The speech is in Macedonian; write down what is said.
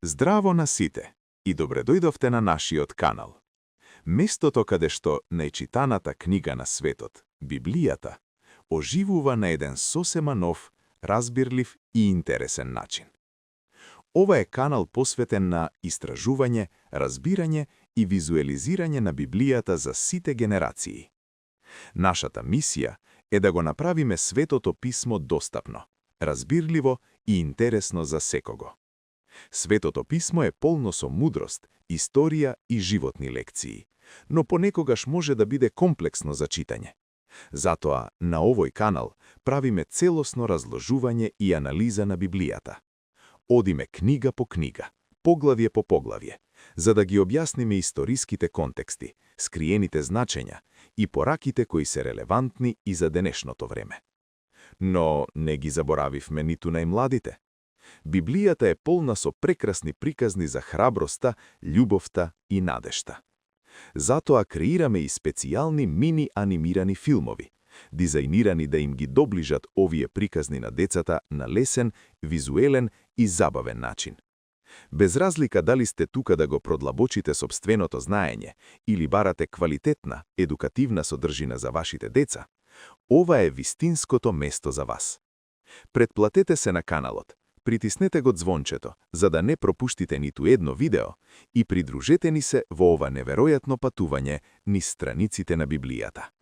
Здраво на сите и добре дојдовте на нашиот канал. Местото каде што најчитаната книга на светот, Библијата, оживува на еден сосема нов, разбирлив и интересен начин. Ова е канал посветен на истражување, разбирање и визуализирање на Библијата за сите генерации. Нашата мисија е да го направиме Светото писмо достапно, разбирливо и интересно за секого. Светото писмо е полно со мудрост, историја и животни лекции, но понекогаш може да биде комплексно за читање. Затоа, на овој канал правиме целосно разложување и анализа на Библијата. Одиме книга по книга, поглавје по поглавје, за да ги објасниме историските контексти, скриените значења и пораките кои се релевантни и за денешното време. Но не ги заборавивме ниту најмладите. Библијата е полна со прекрасни приказни за храброста, љубовта и надежта. Затоа креираме и специјални мини-анимирани филмови, дизајнирани да им ги доближат овие приказни на децата на лесен, визуелен и забавен начин. Без разлика дали сте тука да го продлабочите сопственото знаење или барате квалитетна, едукативна содржина за вашите деца, ова е вистинското место за вас. Претплатете се на каналот, притиснете го звончето, за да не пропуштите ниту едно видео и придружете ни се во ова неверојатно патување низ страниците на Библијата.